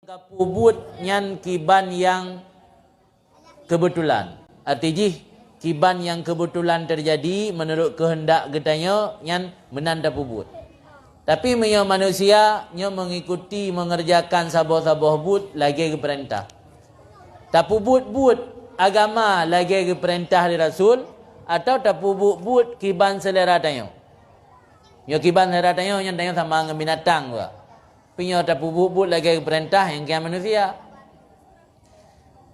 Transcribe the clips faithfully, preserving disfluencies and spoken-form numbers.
Tapeubuet nyan kiban nyang keubeutulan. Arti jih, kiban nyang keubeutulan teujadi meunurot keuheundak geutanyoe nyan meunan tapeubuet. Tapi meunyoe manusia nyoe meungikuti meungeureujakan saboh-saboh buet lagée geupeurintah, tapeubuet buet agama lagée geupeurintah lé Rasul, atawa tapeubuet buet kiban seulera tanyoe. Nyoe kiban seulera tanyoe nyan tanyoe sama ngon binatang juga. Tapi nyoe tapeubuet buet lagée geupeurintah nyang kiban manusia.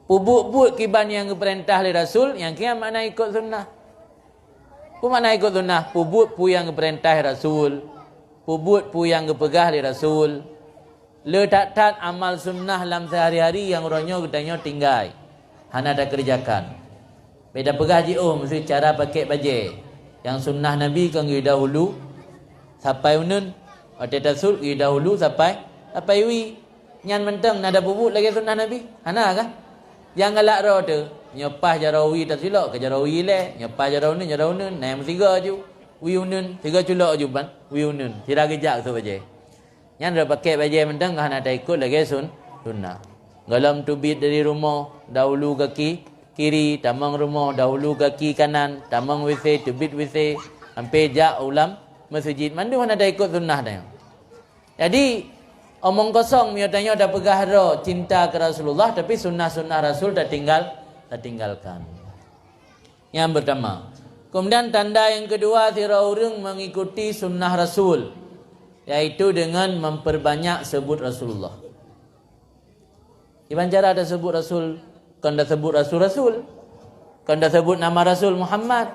Peubuet buet kiban nyang geupeurintah lé Rasul, nyang kiban makna ikot sunnah. Peue makna ikot sunnah? Peubuet peue nyang geupeurintah lé Rasul, peubuet peue nyang geupeugah lé Rasul. Le that-that amal sunnah lam seuhari-hari nyang uroe nyoe geutanyoe tinggai, hana takeureujakan. Beda peugah jiôh, meuseu cara pakèk bajée. Nyang sunnah Nabi kon geuyue dahulu sapai uneuen, watée tasut geuyue dahulu sapai, sapai wie. Nyan mantong na tapeubuet lagée sunnah Nabi? Hana kah? Nyang galak droe teuh, nyoe paih jaroe wie tasilok keu jaroe wie ilée, nyoe paih jaroe uneuen, jaroe uneuen, na nyang meusigoe aju, wie uneuen, sigoe culok aju ban, wie uneuen, sira geujak keu sôk bajée. Nyan droe pakèk bajée mantong ka hana taikot lagée sun-, sunnah. Gohlom teubiet dari rumoh, dahulu gaki kiri, tamong rumoh, dahulu gaki kanan, tamong WC, teubiet WC, sampai jak u lam meuseujid, mandum hana taikot sunnah tanyoe. Jadi, omong kosong meunyoe tanyoe tapeugah droe cinta keu Rasulullah, tapi sunnah-sunnah Rasul tatinggal, tatinggalkan. Nyang pertama. Kemudian tanda nyang keudua sidroe ureuëng mengikuti sunnah Rasul, yaitu dengan memperbanyak sebut Rasulullah. Kiban cara taseubut Rasul, kon taseubut Rasul-Rasul, kon taseubut nama Rasul Muhammad.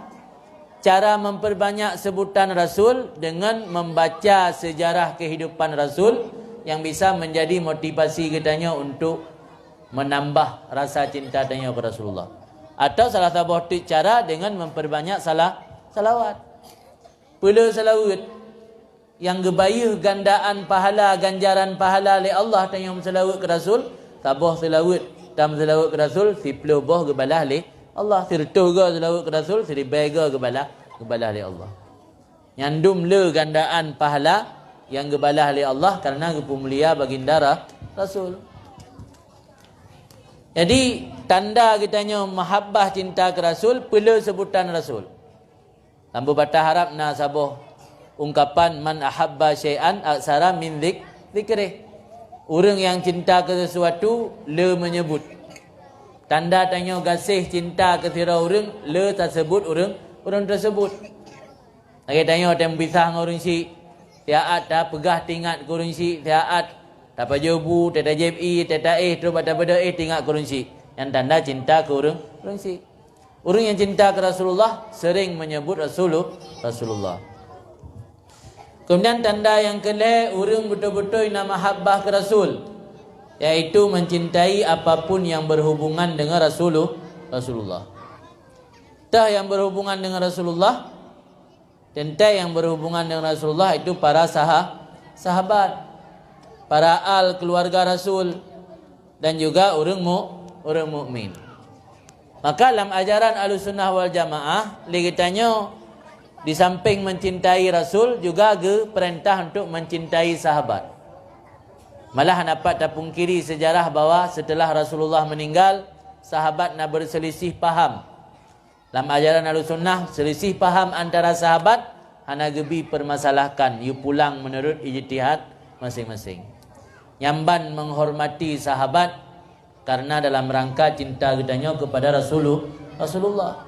Cara memperbanyak sebutan Rasul dengan membaca sejarah kehidupan Rasul yang bisa menjadi motivasi geutanyoe untuk menambah rasa cinta tanyoe keu Rasulullah. Atau salah saboh trik cara dengan memperbanyak salah, salawat. Peuleueh salaweuet nyang geubayeue gandaan pahala, ganjaran pahala lé Allah tanyoe meusalaweuet keu Rasul, saboh salaweuet tameusalaweuet keu Rasul, siplôh boh geubalah lé Allah, sireutôh goe salaweuet keu Rasul, siribée goe geubalah, geubalah lé Allah. Nyan dum le gandaan pahala nyang geubalah lé Allah kareuna geupeumulia baginda Ra-, Rasul. Jadi, tanda geutanyoe mahabbah cinta keu Rasul, peuleueh seubutan Rasul. Lam beubatah Arab na saboh ungkapan, "Man ahabba syai'an aksara min zik-, zikrih." Ureuëng nyang cinta keu sesuatu le meunyeubut. Tanda tanyoe gaséh cinta keu sidroe ureuëng le taseubut ureuëng, ureuëng teuseubut. Lagée tanyoe teuh meupisah ngon ureuëng syiek, siat tapeugah teuingat keu ureuëng syiek, siat tapajoh bu, teuh tajieb ié, teuh taéh, trok bak tabeudôh éh teuingat keu ureuëng syiek. Nyan tanda cinta keu ureuëng, ureuëng syiek. Ureuëng nyang cinta keu Rasulullah sering meunyeubut Rasulu-, Rasulullah. Keumudian tanda nyang keulhée ureuëng beutôi-beutôi na mahabbah keu Rasul, yaitu mencintai apapun yang berhubungan dengan Rasulu-, Rasulullah. Teuh nyang berhubungan dengan Rasulullah, teuntée nyang berhubungan dengan Rasulullah itu para saha-, sahabat, para al keluarga Rasul, dan juga ureuëng mu-, ureuëng mukmin. Maka lam ajaran Ahlussunnah wal Jamaah, lé geutanyoe di samping mencintai Rasul juga geupeurintah untuk mencintai sahabat. Malah hana pat tapungkiri sejarah bahwa setelah Rasulullah meninggal, sahabat na berselisih paham. Lam ajaran Ahlussunnah, selisih paham antara sahabat hana geubi permasalahkan, yue pulang meunurot ijtihad maséng-maséng. Nyang ban menghormati sahabat karena dalam rangka cinta geutanyoe kepada Rasulu-, Rasulullah.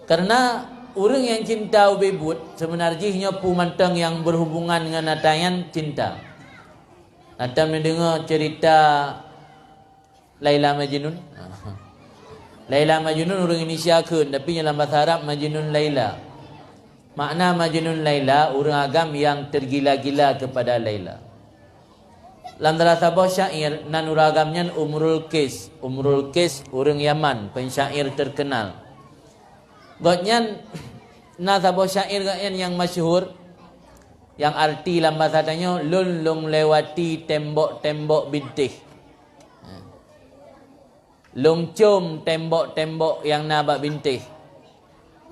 Karena ureuëng nyang cinta ubé buet, seubeuna jih nyoe peue mantong nyang berhubungan ngon ata nyan cinta. Ata neudeungoe cerita Laila Majnun. Laila Majnun ureuëng Indonesia kheun, tapi nyoe lam bahasa Arab Majnun Laila. Makna Majnun Laila, ureuëng agam yang tergila-gila kepada Laila. Lam salah saboh syair, nan ureuëng agam nyan Umrul Qais. Umrul Qais ureuëng Yaman, pensyair terkenal. Gobnyan na saboh syair gobnyan nyang masyhur, nyang arti lam bahasa tanyoe, "Lôn lôn lewati tembok-tembok bintéh. Lôn com tembok-tembok nyang na bak bintéh.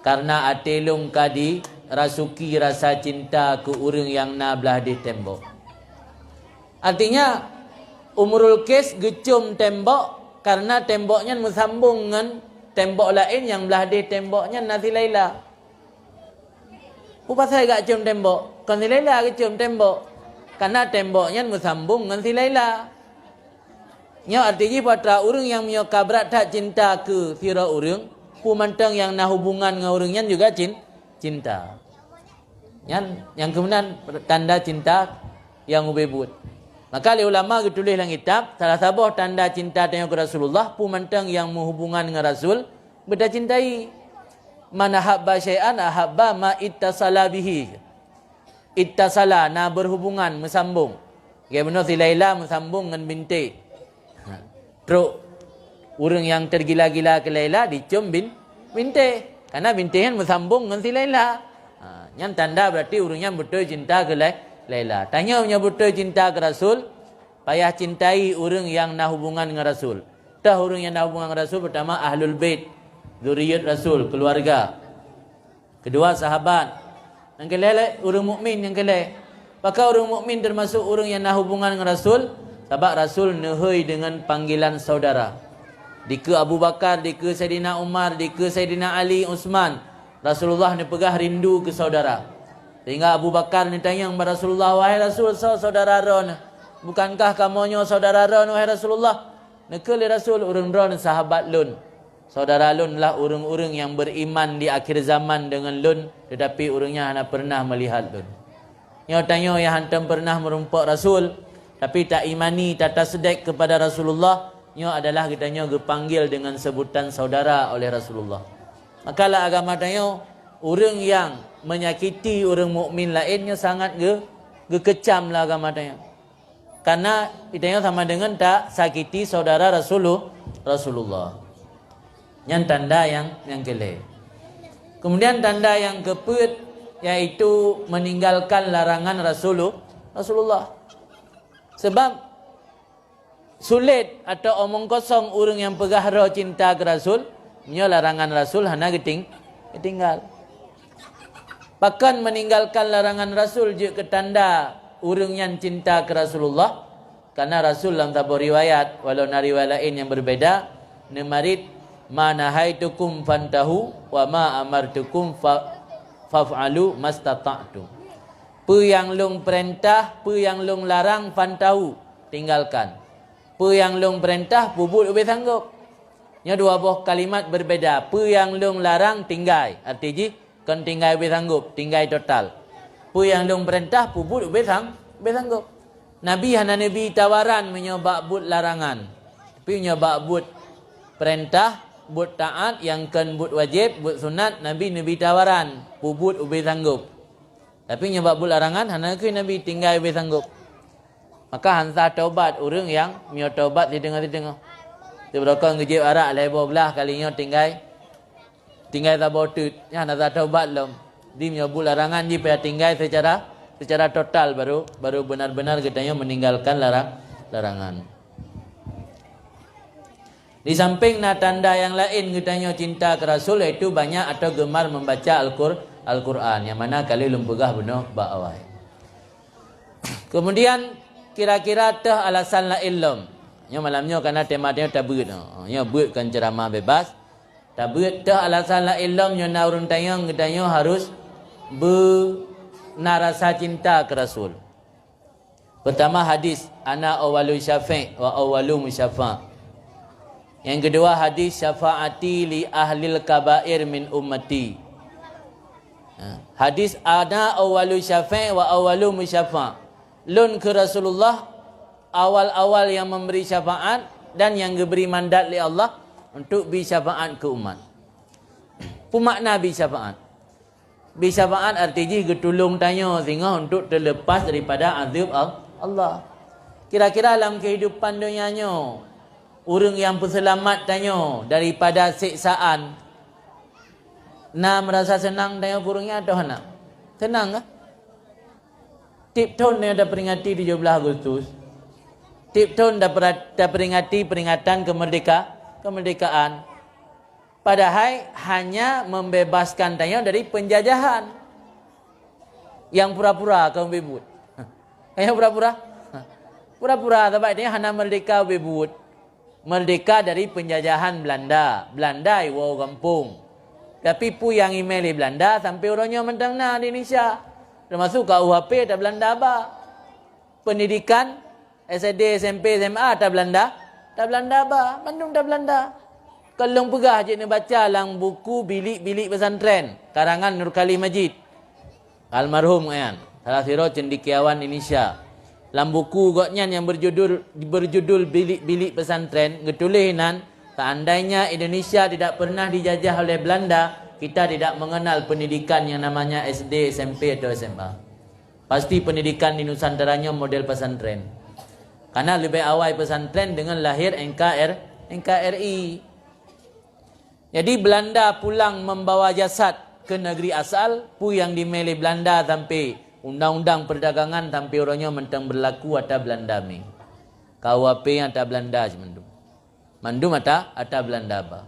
Karena até lôn ka dirasuki rasa cinta keu ureuëng nyang na blaih deh tembok." Artinya, Umrul Qais geucom tembok karena tembok nyan meusambong ngon tembok laén nyang blah deh tembok nyan na silaila. Peue pasai geujak com tembok? Kon silaila geucom tembok. Karena tembok nyan meusambong ngon silaila. Nyoe arti jih peue atra ureuëng nyang meunyoe ka brat that cinta keu sidroe ureuëng, peue mantong nyang na hubungan ngon ureuëng nyan juga cin-, cinta. Nyan nyang keumeunan tanda cinta nyang ubé buet. Maka lé ulama geutuléh lam kitab, salah saboh tanda cinta tanyoe keu Rasulullah, peue mantong nyang meuhubungan ngon Rasul, beutacintai. "Man ahabba syai'an ahabba ma ittasala bihi." Ittasala, na berhubungan, meusambong. Lagée bunoe silaila meusambong ngon bintéh. Ha. Trok ureuëng nyang teugila-gila keu Laila dicom bin-, bintéh. Karena bintéh nyan meusambong ngon silaila. Ha, nyan tanda berarti ureuëng nyan beutôi cinta keu Lai-, Laila. Tanyoe meunyoe beutôi cinta keu Rasul, payah cintai ureuëng nyang na hubungan ngon Rasul. Teuh ureuëng nyang na hubungan ngon Rasul, pertama ahlul bait, zuriat Rasul, keluarga. Kedua, sahabat. Nyang keulhée lé ureuëng mukmin nyang keulhée. Pakon ureuëng mukmin teumasok ureuëng nyang na hubungan ngon Rasul? Sabab Rasul neuhôi deungon panggilan saudara. Dikeue Abu Bakar, dikeue Saidina Umar, dikeue Saidina Ali, Utsman, Rasulullah neupeugah rindu keu saudara. Sehingga Abu Bakar neutanyong bak Rasulullah, "Wahai Rasul, soe saudara droeneuh? Bukankah kamoe nyoe saudara droeneuh, wahai Rasulullah?" Neukheun lé Rasul, "Ureuëng droeneuh sahabat lôn. Saudara lôn lah ureuëng-ureuëng nyang beriman di akhir zaman deungon lôn, tetapi ureuëng nyan hana pernah melihat lôn." Nyoe tanyoe nyang hántom pernah meurumpok Rasul, tapi taimani, tatasdek kepada Rasulullah, nyoe adalah geutanyoe geupanggil deungon sebutan saudara oleh Rasulullah. Maka lam agama tanyoe, ureuëng nyang menyakiti ureuëng mukmin laén nyoe sangat geu-, geukecam lam agama tanyoe. Karena geutanyoe sama deungon tasakiti saudara Rasulu-, Rasulullah. Nyan tanda nyang, nyang keulhée. Kemudian tanda nyang keupeuet, yaitu meninggalkan larangan Rasulu-, Rasulullah. Sebab sulet atau omong kosong ureuëng nyang peugah droe cinta keu Rasul, meunyoe larangan Rasul hana geuting-, geutinggai. Pakon meninggalkan larangan Rasul jeuet keu tanda ureuëng nyan cinta keu Rasulullah? Karena Rasul lam saboh riwayat, walau na riwayat laén nyang berbeda, neumarit, "Ma nahaitukum fantahu, wa ma amartukum fa-, faf'alu mastata'tum." Peue nyang lôn peurintah, peue nyang lôn larang, fantahu, tinggalkan. Peue nyang lôn peurintah, peubuet ubé sanggob. Nyoe dua boh kalimat berbeda. Peue nyang lôn larang, tinggai. Arti jih, kon tinggai ubé sanggob, tinggai total. Peue nyang lôn peurintah, peubuet ubé sang-, ubé sanggob. Nabi hana neubi tawaran meunyoe bak buet larangan. Tapi meunyoe bak buet peurintah, buet taát, nyang kon buet wajéb, buet sunat, Nabi neubi tawaran, peubuet ubé sanggob. Tapi nyoe bak buet larangan, hana keuh Nabi tinggai ubé sanggob. Maka han sah taubat ureuëng nyang meunyoe taubat sideungoe-sideungoe. Teubeurokon geujieb arak lhée boh blaih kali nyoe tinggai, tinggai saboh teut, nyan hana sah taubat lom. Di meunyoe buet larangan jih payah tinggai secara, secara total baru, baru benar-benar geutanyoe meninggalkan larang-, larangan. Di samping na tanda nyang laén geutanyoe cinta keu Rasul, yaitu banyak atau gemar membaca Al-Qur-, Al-Quran, nyang mana ka lheueh lôn peugah bunoe bak awai. Kemudian, kira-kira teuh alasan laén lom. Nyoe malam nyoe kana tema tanyoe tabeuet. Nyoe beuet kon ceuramah bebas. Tabeuet teuh alasan laén lom nyoe na ureuëng tanyong, geutanyoe harus beu-, na rasa cinta keu Rasul. Pertama hadis, "Ana awwalu syafi' wa awwalu musyafa'." Yang kedua hadis, "Syafaati li ahlil kabair min ummati." Ha, hadis, "Ana awwalu syafi' wa awwalu musyafa'." Lôn keu Rasulullah awal-awal yang memberi syafaat dan yang geubri mandat lé Allah untuk bi syafaat keu umat. Peue makna bi syafaat? Bi syafaat arti jih geutulông tanyoe singoh untuk teulepas daripada azeueb Al-, Allah. Kira-kira lam keuhidupan donya nyoe, ureuëng nyang peuseulamat tanyoe daripada seksaan, na meurasa seunang tanyoe keu ureuëng nyan atawa hana? Seunang kah? Tieb thon tanyoe taperingati tujoh blaih Agustus. Tieb thon tapera-, taperingati peringatan keumerdeka-, kemerdekaan. Padahai hanya membebaskan tanyoe dari penjajahan. Nyang pura-pura ka ubé buet. Nyang pura-pura. Pura-pura, sabab tanyoe hana merdeka ubé buet. Merdeka dari penjajahan Belanda. Belanda iwoe gampông. Tapi peue nyang imé lé Belanda sampoe uroe nyoe mantong na di Indonesia. Termasuk K U H P ata Belanda ba. Pendidikan S D, S M P, S M A ata Belanda, ata Belanda ba, mandum ata Belanda. Kon lôn peugah, jeuet neubaca lam buku Bilik-Bilik Pesantren, karangan Nurkali Majid. Almarhum nyan, salah sidroe cendekiawan Indonesia. Lam buku gobnyan nyang berjudul, berjudul Bilik-Bilik Pesantren, geutuléh nan, seandainya Indonesia tidak pernah dijajah oleh Belanda, kita tidak mengenal pendidikan yang namanya S D, S M P atau S M A. Pasti pendidikan di Nusantara nyoe model pesantren. Karena leubeh awai pesantren dengan lahir N K R, N K R I. Jadi Belanda pulang membawa jasad ke negeri asal, peue nyang dimé lé Belanda sampoe undang-undang perdagangan sampoe uroe nyoe mantong berlaku ata Belanda mé. K U H P ata Belanda cit mandum. Mandum ata, ata Belanda ba.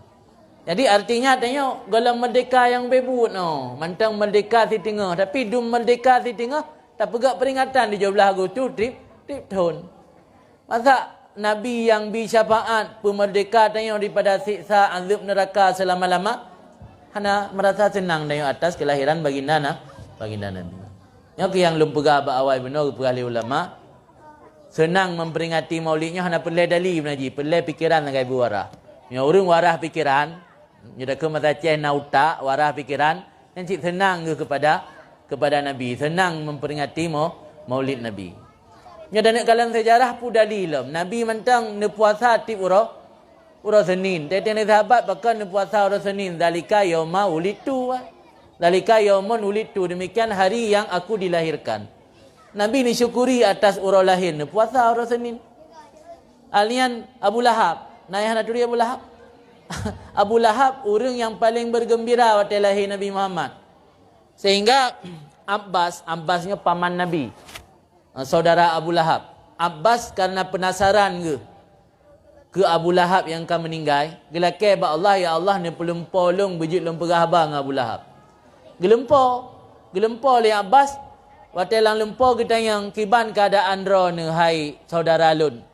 Jadi artinya tanyoe gohlom merdeka nyang ubé buet nyoe, mantong merdeka siteungoh, tapi dum merdeka siteungoh tapeugah peringatan tujoh blaih Agustus tiep, tiep thon. Masa Nabi nyang bi syafaat peumerdeka tanyoe daripada siksa azab neraka selama-lama? Hana merasa senang tanyoe atas kelahiran baginda na, baginda Nabi. Nyoe keuh nyang lôn peugah bak awai bunoe geupeugah lé ulama, seunang memperingati Maulid nyoe hana peureulée dali meunan jih, peureulée pikeran sagai beuwarah. Nyoe ureuëng warah pikeran, nyoe dakeuh masa Aceh na utak, warah pikeran, nyan cit seunang geuh keupada, keupada Nabi, seunang memperingati mau-, Maulid Nabi. Nyoe dan kalon seujarah peue dali lom, Nabi mantong neupuasa tiep uroe, uroe Senin. Teuntang lé sahabat, pakon neupuasa uroe Senin? Dzalika yauma wulidtu. Dzalika yaumun wulidtu, demikian hari yang aku dilahirkan. Nabi neusyukuri atas uroe lahé, neupuasa uroe Senin. Alnyan Abu Lahab, na nyang hana turi Abu Lahab? Abu Lahab ureuëng nyang paleng bergembira watée lahé Nabi Muhammad. Sehingga Abbas, Abbas nyoe paman Nabi, saudara Abu Lahab. Abbas karena penasaran geuh keu Abu Lahab nyang ka meuninggai, geulakée bak Allah, "Ya Allah, neupeulumpo lôn beujeuet lôn peugah haba ngon Abu Lahab." Geulumpo, geulumpo lé Abbas, watée lam lumpo geutanyong, "Kiban keuadaan droeneuh hai saudara lôn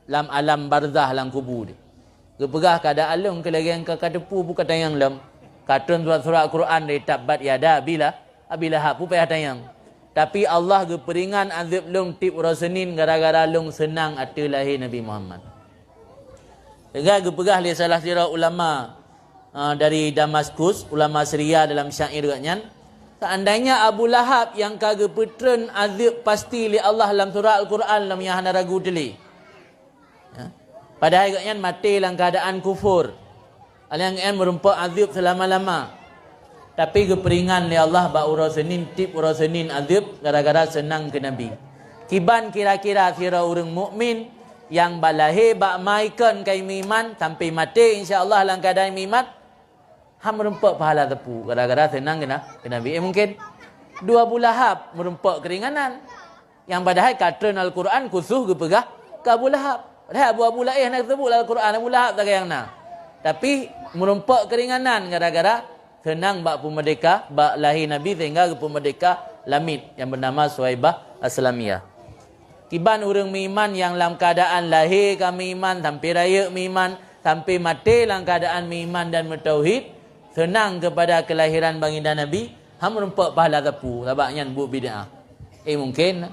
lam alam barzah lam kubu?" Geupeugah, "Keuadaan lôn keu lagée nyang ka kateupeue, peue katanyong lom. Katrôn surat-surat Quran dari Tabbat yada Abi La-, Abi Lahab, peue payah tanyong. Tapi Allah geupeuringan azeueb lôn tieb uroe Senin gara-gara lôn seunang ateueh lahé Nabi Muhammad." Teuga geupeugah lé salah sidroe ulama, ah, dari Damaskus, ulama Syria dalam syair geuh nyan, "Seandainya Abu Lahab nyang ka geupeutreun azeueb pasti lé Allah lam surat Al-Quran lom nyang hana ragu teulé." Ya. Padahai geuhnyan maté lam keuadaan kufur. Alheuh nyan meurumpok azeueb seulama-lama. Tapi geupeuringan lé Allah bak uroe Senin, tieb uroe Senin azeueb gara-gara seunang keu Nabi. Kiban kira-kira sidroe ureuëng mukmin nyang ba lahé bak ma ikon ka meuiman sampai maté insya Allah lam keuadaan meuiman, han meurumpok pahala teupeu gara-gara seunang keu Na-, keu Nabi. Eh, mungkin dua Abu Lahab meurumpok keuringanan. Nyang padahai ka treun Al-Quran khusus geupeugah keu Abu Lahab. Padahai abu-abu laén hana geuseubut lam Al-Quran, Abu Lahab sagai nyang na. Tapi meurumpok keuringanan gara-gara seunang bak peumeurdeka, bak lahé Nabi sehingga geupeumeurdeka lamiet nyang beunama Suwaibah Aslamiyah. Kiban ureuëng meuiman nyang lam keuadaan lahé ka meuiman, sampai rayeuk meuiman, sampai maté lam keuadaan meuiman dan meutauhid, seunang keupada keulahiran baginda Nabi, han meurumpok pahala teupeu, sabab nyan buet bid'ah. Eh, mungkin?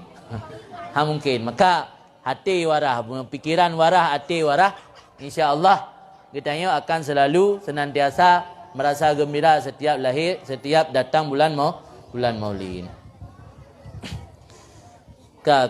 Han mungkin. Maka, até warah, pikiran warah, até warah, insya Allah, geutanyoe akan selalu senantiasa merasa gembira setiap lahé, setiap datang bulan mau-, bulan Maulid. Ka,